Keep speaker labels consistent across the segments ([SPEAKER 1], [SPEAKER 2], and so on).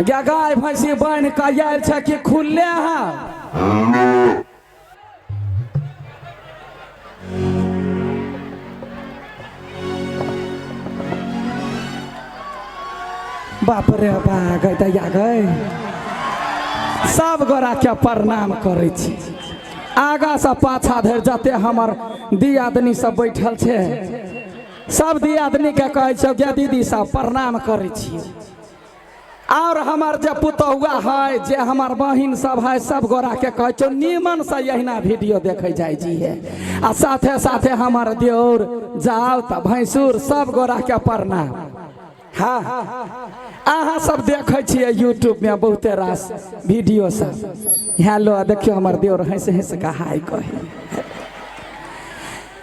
[SPEAKER 1] गे गाय भैंसी बान्हि कऽ आयल छै कि खुलले है? बाप रे बा, गै दैया गै, सब गोराके प्रणाम करै छी। आगाँ से पाछा धरि जते हमर दियादनी सब बैठल छै, सब दियादनीके कहै छियौ, गे दीदी सब, प्रणाम करै छी। और हमर जे पुतहुआ है, जे हमर बहिन सब है, सब गोराके कहै छियौ, नीमन से यहिना वीडियो देखै जाइ जी है। आ साथे साथे हमर देउर जाउ तऽ भैंसुर, सब गोराके प्रणाम। हाँ, अहाँ सब देखै छियै यूट्यूबमे बहुते रास वीडियो सब। हेलो, देखियौ हमर देउर हँसि हँसि कऽ हाय कहै।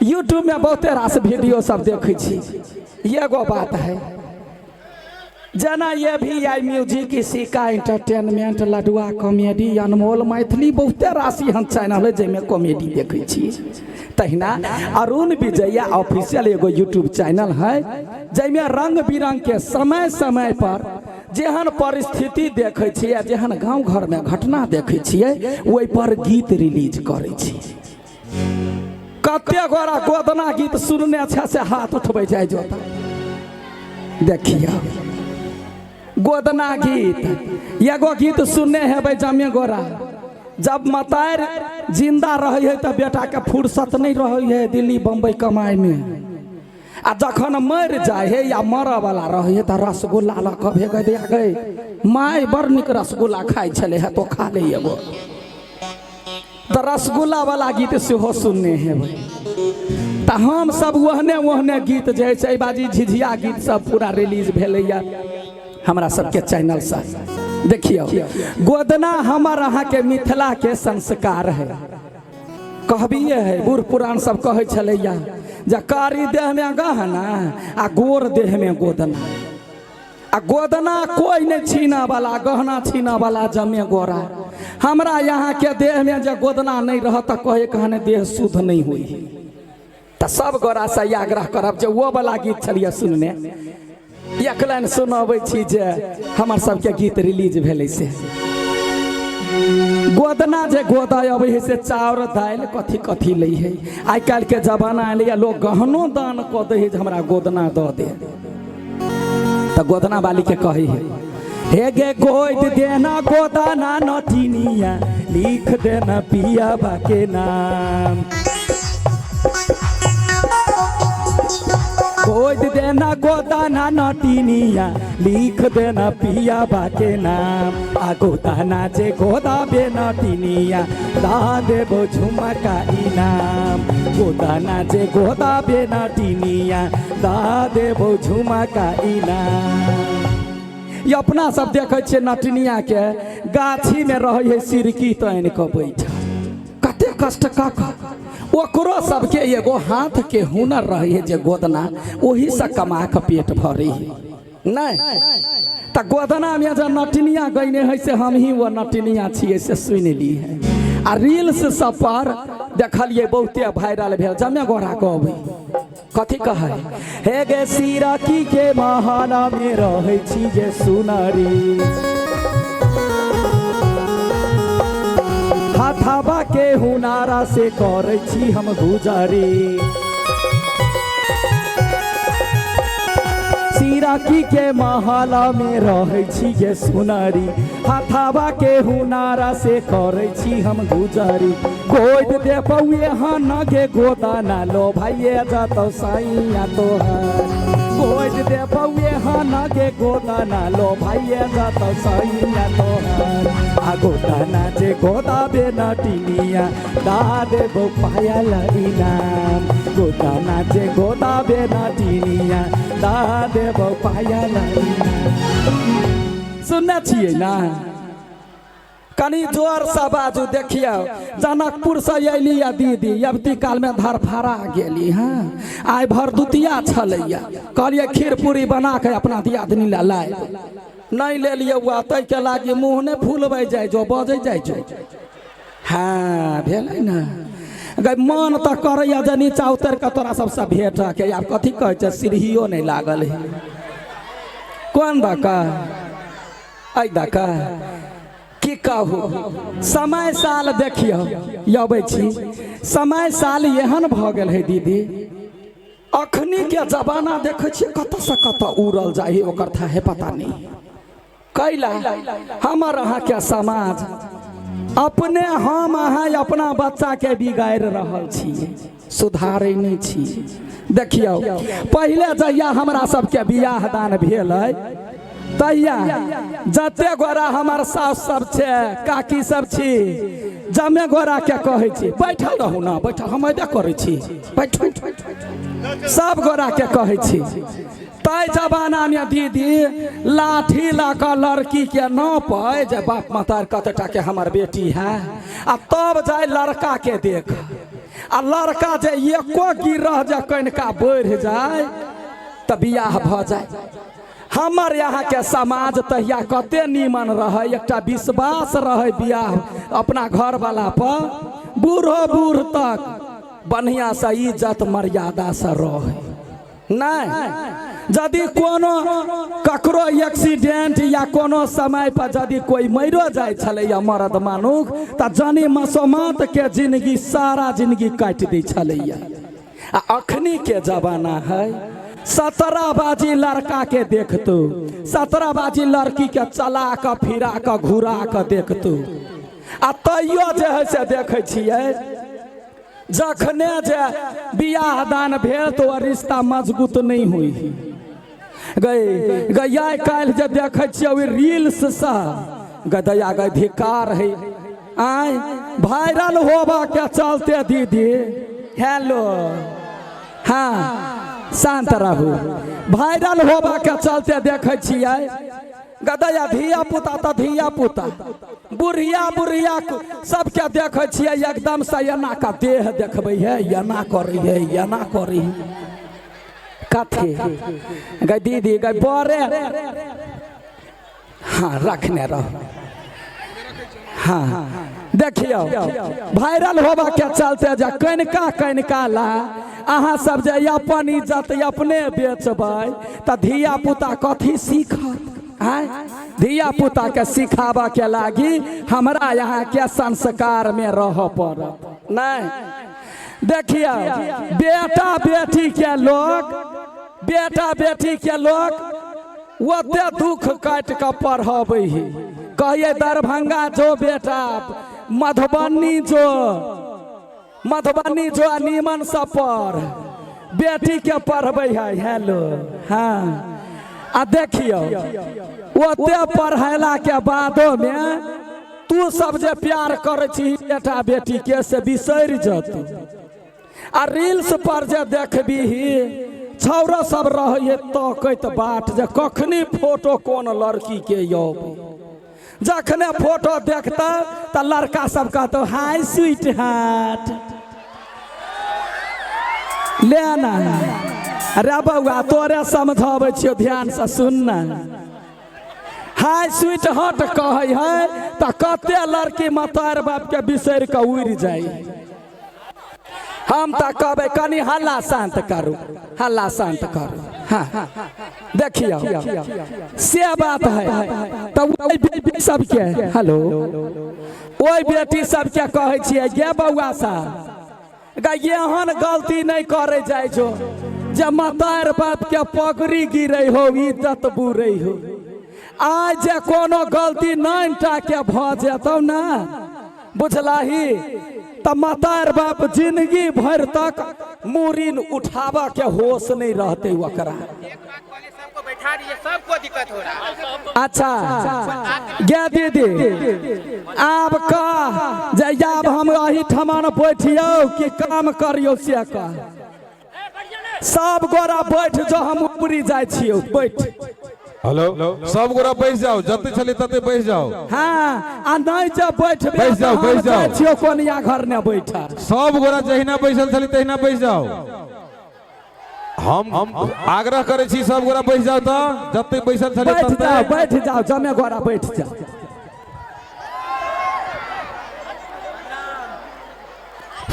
[SPEAKER 1] यूट्यूबमे बहुते रास वीडियो सब देखै छी। एगो बात है, जेना ये भी आई म्यूजिक, सिका एंटरटेनमेंट, लडुआ कॉमेडी, अनमोल मैथिली, बहुते राशि एहन चैनल है जाहिमे कॉमेडी देखै छी। तहिना अरुण विजया ऑफिशियल एगो यूट्यूब चैनल है, जाहिमे रंग बिरंग के समय समय पर जेहन परिस्थिति देखै छियै आ जेहन गाँव घरमे घटना देखै छियै, ओहि पर गीत रिलीज करै छी। कते गोरा गोदना गीत सुनने छै से हाथ उठबै जाइ जोता। देखियौ, गोदना गीत एगो गीत सुनने हेबै जमे गोरा। जब मतार जिंदा रहै है तऽ बेटाके फुर्सत नहि रहै है दिल्ली बम्बई कमाइमे, आ जखन मरि जाइ है या मरऽवला रहै है तऽ रसगुल्ला लऽ कऽ भेग दिया गई, माय बड़ नीक रसगुल्ला खाइ छलै है, तो खा ले एगो। तऽ रसगुल्ला वाला गीत सेहो सुनने हेबै। तऽ हम सब ओहने ओहने गीत जे छै, एहि बाजी झिझिया गीत सब पूरा रिलीज भेलैया हमरा सबके चैनलसँ। देखियौ, गोदना हमर अहाँके मिथिलाके संस्कार है। कहबिए है, बूढ़ पुरान सब कहै छलैया जे कारी देहमे गहना आ गोर देहमे गोदना, आ गोदना कोई नहीं छीना वाला, गहना छीना वाला जमे गोरा। हमरा यहाँ के देह में जे गोदना नहीं रह तऽ कहे कहने देह शुद्ध नहीं हुई। तऽ सब गोरा से आग्रह करब जे वो वाला गीत छलिए सुनने, एक लाइन सुनबै छी जे हमर सबके गीत रिलीज भेलै से। गोदना जे गोदा अबै है से चाउर दालि कथी कथी लै है। आइ काल्हिके जमाना एलैया, लोग गहनो दान कऽ दै है जे हमरा गोदना दऽ दे। तऽ गोदना वाली के कहै है, हे गे गोद देना गोदना नटिनिया, लिख देना पिया के नाम। गोद देना गोदाना नटिनिया, लिख देना पिया के नाम। आ गोदाना जे गोदाबे नटिनिया, दा देबो झुमका इनाम। गोदाना जे गोदाबे नटिनिया, दा देबो झुमका इनाम। ई अपना सब देखै छियै नटिनिया के गाछी में रहै है सिरकी तानि कऽ बैठल, कते कष्ट कऽ कऽ। ओकरो सबके एगो हाथ के हुनर रहै है जे गोदना ओही से कमा कऽ पेट भरै है। नहि तऽ गोदना में जे नटिनिया गईने है से हमही वो नटिनिया छियै से सुनि ली है। आ रील्स सब पर देखलियै बहुते वायरल भेल। जमे गोरा कहबै कथी कहै, हे गे सिरकी के महल में रहै छी जे सुनरी, हाथाबा के हुनारा से करै छी हम गुजरी। सिरकी के महल में रहै छी गे सुनरी, हाथाबा के हुनारा से करै छी हम गुजरी। गोद देबौ एहन गे गोदाना, लो भाइये जतौ सैया तोहर। गोद देबौ एहन गे गोदाना, लो भाइये जतौ सैया तोहर। आ गोदाना जे गोदाबे नटिनिया, दा देबौ पायल इनाम। गोदाना जे गोदाबे नटिनिया, दा देबौ पायल इनाम। सुनने छियै ना? कनि जोरसँ बाजू। देखियौ, जनकपुरसँ अयली या दीदी, अबती कालमे धरफड़ा गेली। हँ, आइ भरदुतिया छलैया, कहलियै खीर पूरी बना कऽ अपना दियादनी लए लाय नहि लेलियै हुआ, ताहिके लागी मुँह नहि फुलबै जाइ जो, बजै जाइ जो। हँ, भेलै ने गै? मन तऽ करैया जे नीचा उतरि कऽ तोरा सबसँ भेटके। आब कथी कहै छै, सीढ़ियो नहि लागल है। कोन दऽ कऽ एहि दऽ कऽ की कहू, समय साल देखियौ, अबै छी, समय साल एहन भऽ गेल है दीदी। अखनी के जमाना देखै छियै कतऽसँ कतऽ उड़ल जाइ है, ओकर था है पता नहीं। कैला हमर अहाँके समाज अपने हम अहाँ अपना बच्चाके बिगाड़ि रहल छी, सुधारै नहि छी। देखियौ, पहिले जहिया हमरा सबके बियाह दान भेलै तहिया जते गोरा हमर साउस सब छै, काकी सब छी, जमे गोरा के कहै छी बैठल रहू ने, बैठल हम अयबे करै छी, बैठू। सब गोरा के कहै छी ताहि जमानामे दीदी लाठी लऽ कऽ लड़कीके नापै जे बाप मतार कते टाके हमर बेटी है, आ तब जाय लड़काके देख, आ लड़का जे एको गिरह जे कनिका बढ़ि जाय तऽ बियाह भऽ जाय। हमर यहाँके समाज तहिया कते नीमन रहै, एकटा विश्वास रहै बियाह अपना घरवला पर, बूढ़ो बूढ़ तक बढ़िआँसँ इज्जत मर्यादासँ रहै। नहि यदि कोनो ककरो एक्सीडेंट या कोनो समय पर यदि कोई मरियो जाइ छलैया मरद मानुख, तऽ जनी मसोमात के जिंदगी सारा जिंदगी काटि दै छलैया। आ अखनी के जमाना है 17 बाजी लड़का के देखतौ, 17 बाजी लड़की के चला कऽ फिरा कऽ घुरा कऽ देखतौ, आ तैयो जे है से देखै छियै जखने जे बियाह दान भेल तो ओ रिश्ता मजबूत नहि होइ गई गई। आइ काल्हि जे देखै छियै ओहि रील्ससँ गदया गई धिकार है, आय वायरल होबा के चलते दीदी। हेलो, हाँ शांत रहू। वायरल होबा के चलते देखै छियै गदया धिया पुता तऽ धिया पुता, बुढ़िया बुढ़िया सबके देखै छियै एकदम से एना का देह देखबै है, एना करै है, एना करै है। कथी गै दीदी गै बड़े, हाँ रखने रहो। हाँ देखियौ वायरल होबा के चलते जे कनिका कनिका ला अहाँ सब जे अपन इज्जत अपने बेचबै तऽ धिया पुता कथी सीखत? आँय धिया पुता के सिखाबऽ के लागी हमरा यहाँ के संस्कार में रहऽ पड़त। नहीं देखियौ बेटा बेटी के लोग, बेटा बेटी के लोग ओते दुख काटि कऽ पढ़बै है, कहिए दरभंगा जो बेटा, मधुबनी जो, मधुबनी जो, नीमन से पढ़, बेटी के पढ़बै है। हेलो, हाँ आ देखियौ ओते पढ़ेला के बादो में तू सब जे प्यार करै छी बेटा बेटी के से बिसरि जतौ। आ रील्स पर जे देखबीही छौड़ा सब रहै तकैत बाट जे कखनी फोटो कोन लड़की के यौ, जखने फोटो देखतौ तऽ लड़का सब कहतौ हाय स्वीट हार्ट, ले ना रे बौआ तोरे समझाबै छियौ ध्यानसँ सुन ना। हाय स्वीट हार्ट कहै है तऽ कते लड़की मतार बाप के बिसरि कऽ उड़ि जाइ। हम तऽ कहबै कनि हल्ला शान्त करू, हल्ला शान्त करू। हाँ देखियौ से बात है तऽ ओहि बेटी सबके, हेलो, ओहि बेटी सबके कहै छियै गे बौआ साहब गे एहन गलती नहि करै जाइ छौ जे मतार बाप के पगड़ी गिरै हो, इज्जत बुरै हो। आइ जे कोनो गलती नाइन टा के भऽ जेतौ ने बुझलाही तऽ मतार बाप जिंदगी भरि तक मूरिन उठाबऽ के होश नहीं रहते ओकरा।
[SPEAKER 2] सबको बैठा दीजिए, सबको दिक्कत हो रहा है।
[SPEAKER 1] अच्छा गे दीदी आब कह जे आब हम एहिठमन बैठियौ कि काम करियौ से कह। सब गोरा बैठ जो, हम ऊपरी जाइ छियौ बैठ।
[SPEAKER 3] हेलो, सब गोरा बैठ जाओ, जते छली तते बैठ जाओ।
[SPEAKER 1] हाँ आ नहीं जे बैठबे
[SPEAKER 3] बैठ जाओ,
[SPEAKER 1] तऽ हम
[SPEAKER 3] बैठ जाओ।
[SPEAKER 1] जाइ छियौ कोनिया घर ने बैठल।
[SPEAKER 3] सब गोरा जहिना बैसल छली तहिना बैठ जाओ। हम आग्रह करै छी सब गोरा बैठ जाओ तऽ जते बैसल छली
[SPEAKER 1] बैठ
[SPEAKER 3] तते।
[SPEAKER 1] जाओ, बैठ जाओ, जमे गोरा बैठ जाओ।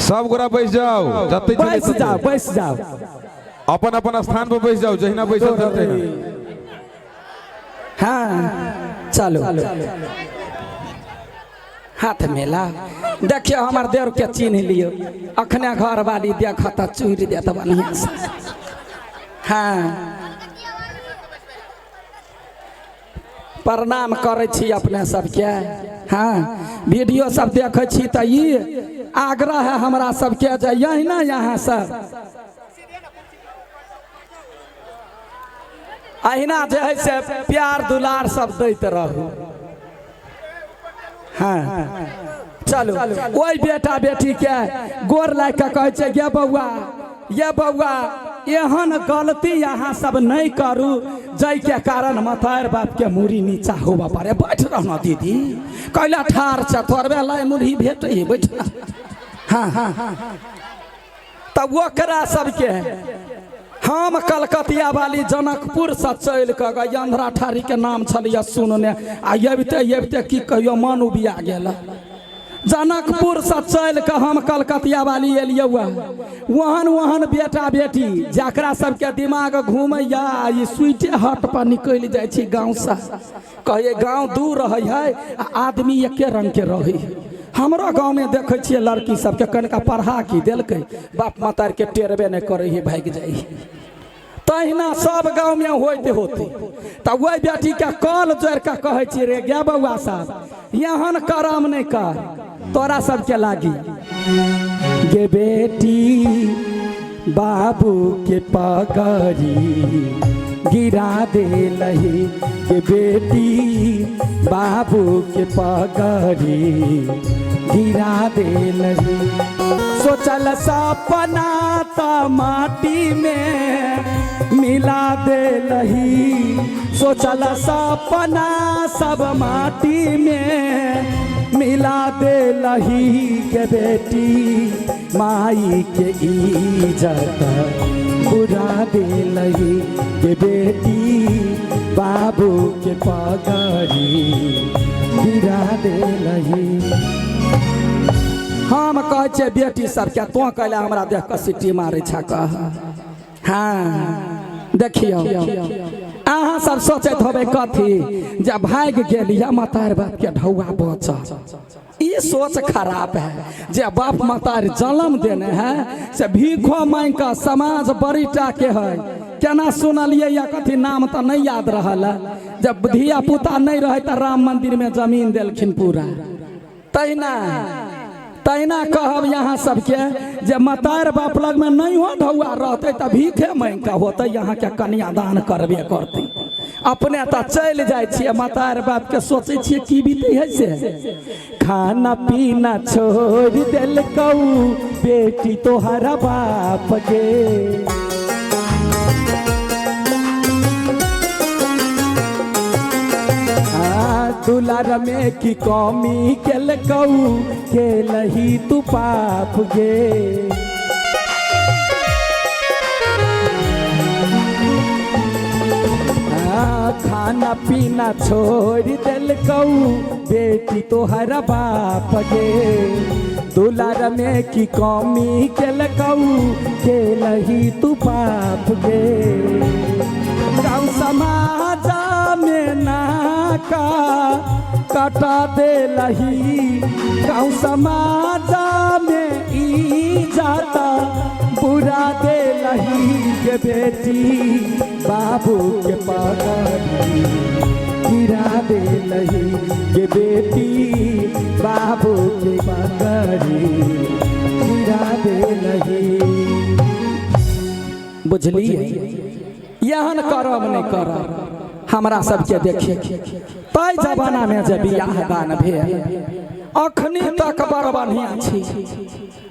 [SPEAKER 3] सब गोरा बैठ जाओ, जते छली
[SPEAKER 1] बैस
[SPEAKER 3] तते।
[SPEAKER 1] जाओ, बैस जाओ,
[SPEAKER 3] अपन अपन स्थान पर बैठ जाओ, जहिना बैसल छली तहिना।
[SPEAKER 1] हाँ चलो हाथ मेला देखियो हमर देव के चिन्ह लियो, अखने घर वाली देखत चूरि देत बढ़िया से। हाँ प्रणाम करै छी अपने सबके। हाँ वीडियो सब देखै छी तऽ ई आग्रह है हमरा सबके जे यही यहाँ सब अहिना जे है से प्यार दुलार सब दैत रहू। हाँ चलो ओहि बेटा बेटी के गोर लागि कऽ कहै छै ये बौआ ये बौआ एहन गलती अहाँ सब नहीं करू जाहिके कारण मतार बाप के मूड़ी नीचा होबऽ पड़े। बैठ रहना दीदी, कैला ठार छै थोड़बे लाई मुरही भेटै, बैठ। हाँ हाँ तब ओकरा सबके हम कलकतिया वाली जनकपुर से चलि कऽ अंधरा ठारी के नाम छलियै सुनने, आ अबिते अबिते की कहियो मन उबिया गेल। जनकपुर से चलि कऽ हम कलकतिया वाली एलियै, ओहन ओहन बेटा बेटी जकरा सबके दिमाग घूमैया ई स्वीटे हट पर निकलि जाइ छी गाँवसँ। कहियै गाँव दूर रहै है आ आदमी एके रंगके रहै है। हमरो गाँवमे देखै छियै लड़की सबके कनिका पढ़ा की देलकै, बाप माताके टेरबे नहि करै है, भागि जाइ है। तहिना सब गाँवमे होइत होते तऽ ओहि बेटीके कल जोड़ि कऽ कहै छियै रे गे बौआ साहब एहन करम नहि कर, तोरा सबके लागी गे बेटी बाबू के पगड़ी गिरा देलही, गे बेटी बाबू के पगड़ी गिरा देलही। सोचल सपना त माटी में मिला देलही, सोचल सपना सब माटी में मिला देलही। के बेटी माई के इज्जत बुरा देलही, के बेटी बाबू के पगड़ी गिरा देलही। हम कहै छियै बेटी सबके तों कहले हमरा देख कऽ सीटी मारै छ कह। हाँ देखियौ अहाँ सब सोचैत होबै कथी जे भागि गेलियै मतार बाप के ढौआ बचल। ई सोच खराब है। जे बाप मतार जन्म देने है से भीखो मांगि कऽ समाज बड़ी टा के है। केना सुनलियै या कथी नाम तऽ नहीं याद रहल है, जब धिया पुता नहीं रहे तऽ राम मंदिर में जमीन देलखिन पूरा। तहिना तहिना कहब यहाँ सबके जे मतार बाप लग में नहीं हो ढौआ रहते तऽ भीखे मांगि कऽ होतै, यहाँ के कन्यादान करबे करतै। अपने तऽ चलि जाइ छियै मतार बाप के सोचै छियै की बीतै है से। खाना पीना छोड़ि देलकौ बेटी तोहरा बाप के, दुलार में की कमी केलकौ केलही तू पाप गे। खाना पीना छोड़ देलकौ बेटी तोहरा बाप गे, दुलार में की कमी केलकौ केलही तू पाप गे। गाँव समाज में नाका कटा देलही, गाँव समाज में ई जाता बुरा देलही। के बेटी बाबू के पगड़ी गिरा देलही, के बेटी बाबू के पगड़ी गिरा देलही। बुझलियै एहन करब नहि करब हमरा सबके देखिए तै जमाना में जे बियाह दान भेल अखनी तक बड़ बढ़िया छी।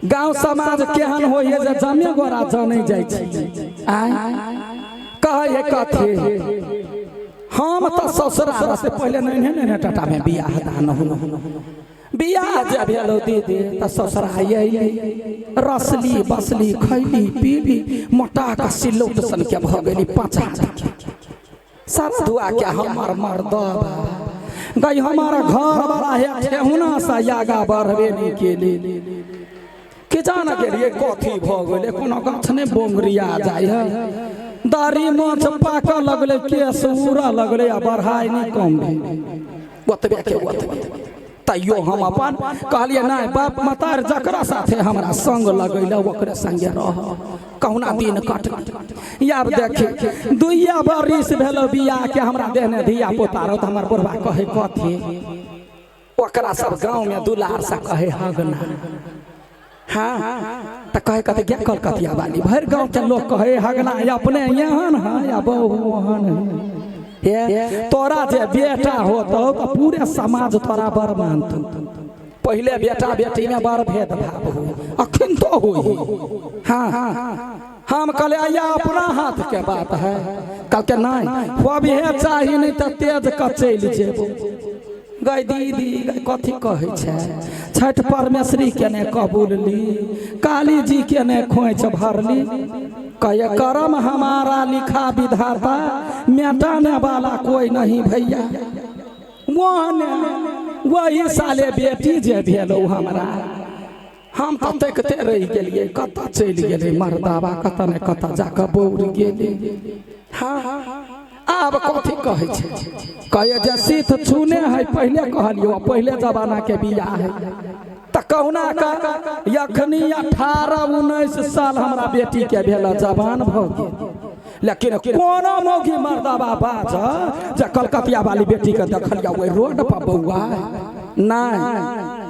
[SPEAKER 1] गाँव समाज केहन होइए जे जमे गोरा जानै जाइ छी। आय कहै है कथी हम तऽ ससुराल से पहिले नन्हे नन्हे टाटा में बियाह दान हो। बियाह जे भेल दीदी तऽ ससुरा अयली रसली बसली खैली पीली मोटा कऽ सिलौट सनके भऽ गेली 5 हाथ सारा दुआ के हमर मर्दबा गई हमारा घर वाला है ठेहुना से आगा बढ़बे नहीं केली। के जान गेलिए कथी भऽ गेलै, कोनो गाछ नहि बोंगरिया जाइ है, दाढ़ी माछ पाकऽ लगलै, केश उड़ऽ लगलै आ बढ़ाइ नहि कम भेल। ओतबे के ओतबे। तैयो हम अपन कहलियै नहि, बाप मतार जकरा साथे हमरा संग लगैले ओकरे संगे रह, कहुना दिन कट। आब देखी 2 बरिस भेल बियाह के, हमरा देहने धिया पोता रहो, हमर बुढ़बा कहे कथी ओकरा सब गाँव में दुलार से कहे हगना। हाँ तो कहे कहते क्या कलकतिया वाली, भरि गाँव के लोग कहे हगना, अपने यहाँ है या बहु वहन है। तोरा जे बेटा होतो तो पूरे समाज तोरा बड़ मानतो। पहले बेटा बेटी में बड़ भेदभाव हो, अखन तो हो। हाँ हम कहले आया अपना हाथ के बात है, कहलकै नहीं होबे चाही, नहीं तो तेज के चलि जेबो। गई दीदी गई कथी कहै छै, छठि परमेश्वरी के ने कबूलली, काली जी के ने खोइछ भरली। कहे करम हमारा लिखा विधाता, मिटाने वाला कोई नहीं भैया। वही साले बेटी जे भेलो हमरा, हम तऽ तकिते रहि गेलियै कतऽ चलि गेलै मर्दाबा, कतऽ ने कतऽ जाकऽ बौर गेलै। हाँ आब कथी कहै छै, कहे जे सीत छूने है, पहले कहलियो पहले जमाना के बियाह है। तऽ कहुना का अखनी 18-19 साल हमरा बेटी के भेल, जवान भऽ गेल। लेकिन कोनो मौगी मर्दाबा बाज जे कलकतिया वाली बेटी के देखलिया ओहि रोड पर बौआ, नहीं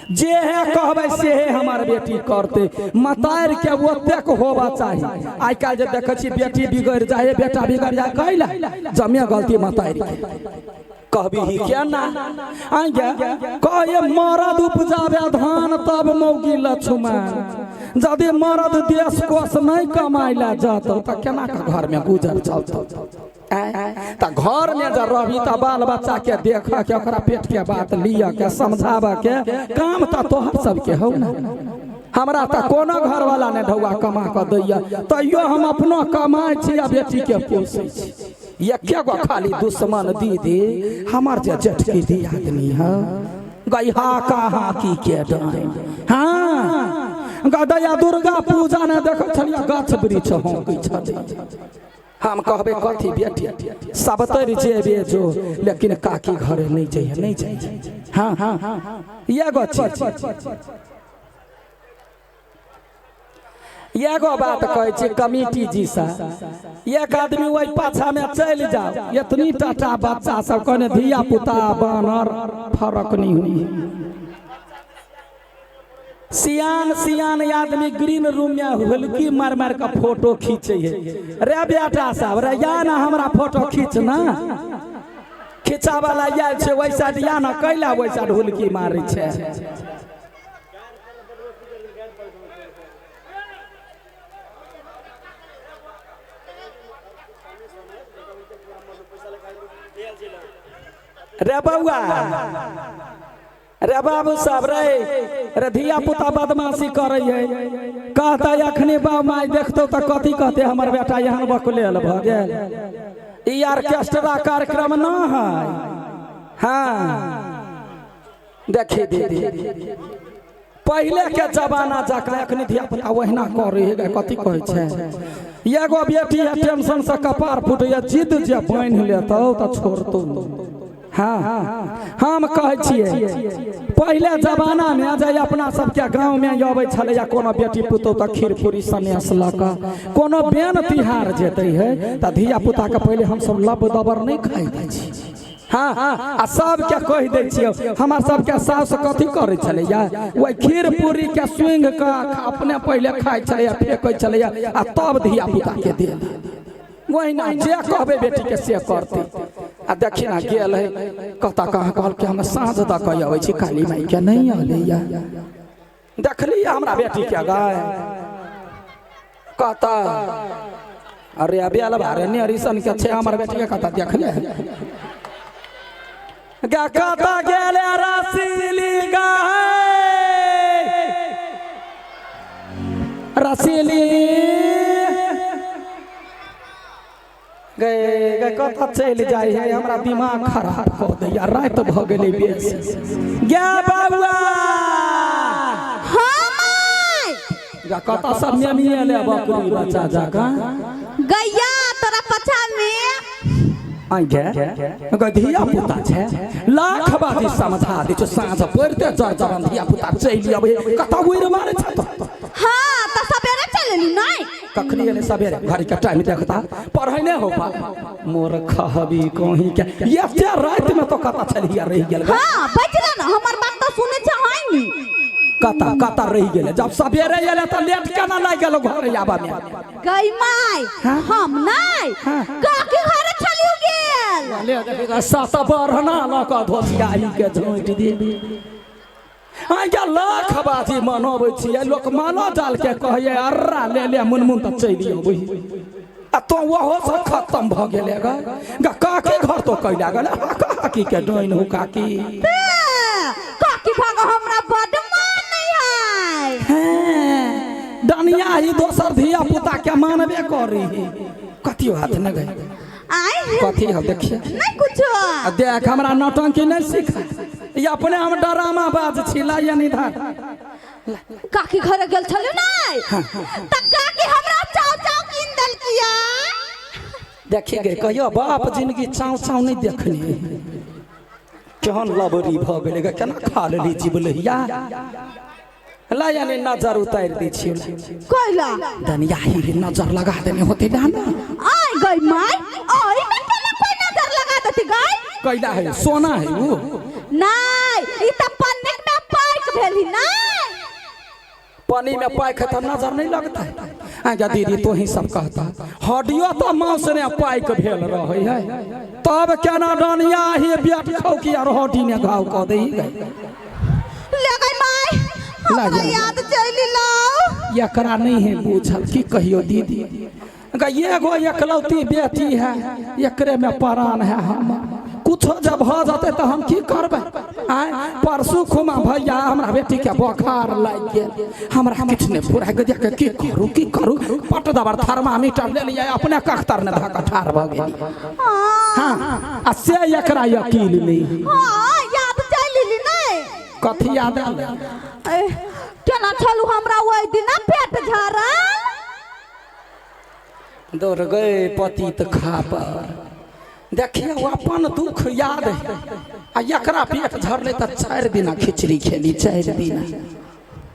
[SPEAKER 1] जे है कहबै से है हमार बेटी करते। मतार के ओतेक होबा चाही। आइ काल्हि जे देखै छी बेटी बिगड़ि जाइ है, बेटा बिगड़ि जाइ, कैला जमे गलती मतार के कहबी ही क्या ना आगे कहे मरद उपजाबे धान तब मौगी लछुमान। यदि मरद देश कोष नहीं कमाइला जतौ तऽ केना के घर में गुजर चलतौ। तऽ घर में जब रहबी तऽ बाल बच्चा के देख के ओकरा पेट के बात लिअ के समझाबऽ के काम तऽ तोहर सबके हौ ना। हमरा तऽ कोनो घरवाला नहि ढौआ कमा कऽ दैया, तैयो हम अपनो कमाइ छी आ बेटी के पोसै छी। एके गो खाली दुश्मन दीदी हमर जे जेठकी दियादनी है, गैहा कहा की के डाइन। हाँ गदैया दुर्गा पूजा ने देखै छलियै गाछ वृक्ष हौंकै छलै। हम कहबै कथी बेटी सब तर जेबे जो, लेकिन काकी घरे नहीं जइहे, नहीं जइहे। हाँ हाँ एगो चीज एगो बात कहै छी कमिटी जी से, एक आदमी ओहि पाछा में चलि जाओ, एतनी टाटा बच्चा सब कहने धिया पुता बानर फरक नहीं हुई। सियान सियान आदमी ग्रीन रूम में हुलकी मार मार के फोटो खींचे है। रे बेटा साहब रे या ना हमरा फोटो खींच ना, खींचा वाला आयल छै ओहि साइड या ना कैला ओहि साइड हुलकी मारै छै। रे बउआ रे बाबू साहब रे, रे धिया पुता बदमाशी करे है, कहता अखनी बाप माय देखतो तऽ कथी कहते हमर बेटा एहन बकलेल भऽ गेल। ई ऑर्केस्ट्रा कार्यक्रम न है। हाँ देखी दीदी पहले के जमाना जकाँ अखनी धिया पुता ओहिना करे है। कथी कहै छै, एगो बेटी है टेंशन से कपार फूटैया, जिद जे बान्हि लेतौ तऽ छोड़तौ। हाँ हम कहै छियै पहले जमाना में जे अपना सबके गाँव में अबै छलैया कोनो बेटी पुतोह तऽ खीर पूरी सनेस लऽ कऽ कोनो बेन तिहार जेतै है तऽ धिया पुताके पहिले हमसब लब दबर नहि खाइ दै छी। हाँ आ सबके कहि दै छियै, हमर सबके साउस कथी करै छलैया, ओहि खीर पूरी के सुंघ कऽ अपने पहिले खाइ छलैया, फेकै छलैया आ तब धिया पुताके देल। ओहिना जे कहबै बेटी के से करतै। आ देखी ना गेल है कहता कहाँ कहलकै हम साँझ दऽ कऽ अबै छी काली माई के नहीं अलैया। देखली हमरा बेटी के गाय कहता अरे अभी अलग अरे नेरिसन के छै हमर बेटी के, कहता देखले गा कहता गेले रसीली गाय रसीली गए गए कतऽ चलि जाइ है, हमरा दिमाग खराब कऽ दैया, राति भऽ गेलै बेसी। गे बउआ
[SPEAKER 4] हाँ माय
[SPEAKER 1] गा कतऽ सब मेमियेले बकरी बच्चा जकाँ
[SPEAKER 4] गैया तोरा पछा में।
[SPEAKER 1] आगे गे धिया पुता छै, लाख बाजी समझा दै छौ, साँझ पड़िते जर जरन धिया पुता चलि अबै, कतऽ उड़ि मारै छै तो।
[SPEAKER 4] हाँ त सबेरे चल एलू नहीं।
[SPEAKER 1] कखनी एलै सबेरे, घड़ी के टाइम देखता पढ़ै नहि हो पा मोर खहबी कहीं के एते राति में तो कतऽ छलियै रहि गेल गे?
[SPEAKER 4] हाँ बचला ना, हमर बात तो सुने छै है नी।
[SPEAKER 1] कतऽ कतऽ रहि गेलै? जब सबेरे एलै तऽ लेट केना लागि गेल घर आबऽ में?
[SPEAKER 4] गई माय हम नहीं काकी घरे चलियो गेल।
[SPEAKER 1] ले देखिए सात बढ़ना लऽ कऽ धोसियाही के झोंटि दे। आइया लाख बाजी मनबै छियै, लोक मालो जाल के कहैए अर्रा ले ले मुनमुन तऽ चलि अबै, आ तो ओहो से खत्म भऽ गेलै ग। ग काकी घर तो कैला गेलै, काकी के डाइन हो काकी।
[SPEAKER 4] ते, काकी भाग हमरा बड मानै है।
[SPEAKER 1] हैं, डनिया ही दोसर धिया पुता के मानबे करी। कथी हाथ न गई?
[SPEAKER 4] आय
[SPEAKER 1] कथी हो देखिए?
[SPEAKER 4] नहीं कुछो।
[SPEAKER 1] आ देख हमरा नौटंकी नहीं सीखा, ई अपने हम डरामा बाज छी ला या निधार।
[SPEAKER 4] काकी घरे गेल छलू नहीं त काकी हमरा चाव चाव कीन देलकिया।
[SPEAKER 1] देखी गे कहियो बाप जिंदगी चाव चाव नहीं देखनी, केहन लबरी भऽ गेलै गे, केना खा लेली जिबलहिया। ला यानी नजर उतारि दै छियै।
[SPEAKER 4] कैला?
[SPEAKER 1] दनिया ही नजर लगा देने होते ना।
[SPEAKER 4] आय गई माय, ओई में केना कोई नजर लगा देती गई?
[SPEAKER 1] कैला है सोना है वो?
[SPEAKER 4] नहीं ई त पन्निक में पाइक भेली नहीं।
[SPEAKER 1] पानी में पाइक है तो नजर नहीं लगता है। आज्ञा दीदी तो ही सब कहता हड्डियो तो मांस ने पाइक भेल रहे है, तब केना डनिया ही बेट खाउ कि आर हड्डी ने घाव कऽ दै गई।
[SPEAKER 4] ले गई माय हमरा
[SPEAKER 1] जा।
[SPEAKER 4] याद चलि लाओ।
[SPEAKER 1] एकरा नहीं है बूझल की कहियो दीदी गा, एगो एकलौती बेटी है, एकरे में प्राण है हम, कुछो जब भऽ जेतै तऽ हम की करबै? आँय परसू खुमा भैया हमरा बेटी के बोखार लागि गेल, हमरा किछु नहि फुराय गेल, देख के की करू की करू, पट दबर थर्मामीटर लेलियै, अपने कख्तर ने धऽ कऽ ठाढ़ भऽ गेली।
[SPEAKER 4] हाँ
[SPEAKER 1] हाँ आ से एकरा यकीन नहि।
[SPEAKER 4] हाँ याद चलि ली नहीं।
[SPEAKER 1] कथी याद आयल?
[SPEAKER 4] ए, केना छलू हमरा ओहि दिना पेट झरल।
[SPEAKER 1] दौड़ गए पतित खा पर, देखिए वो अपन दुख याद है आ एकरा पेट झरलै तऽ 4 दिना खिचड़ी खेली, 4 दिना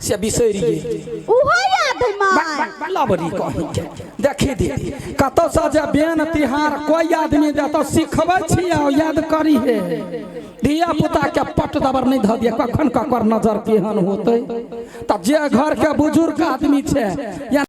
[SPEAKER 1] से बिसरि गेली।
[SPEAKER 4] उहो याद है माय।
[SPEAKER 1] लबरी कहीं के देखी दीदी, कतौ से जे बेन तिहार कोई आदमी देतौ सिखबै छियै याद करी हे, धिया पुता के पट दबर नहीं धऽ दिए, कखन ककर नजर केहन होतै। तऽ जे घर के बुजुर्ग आदमी छै या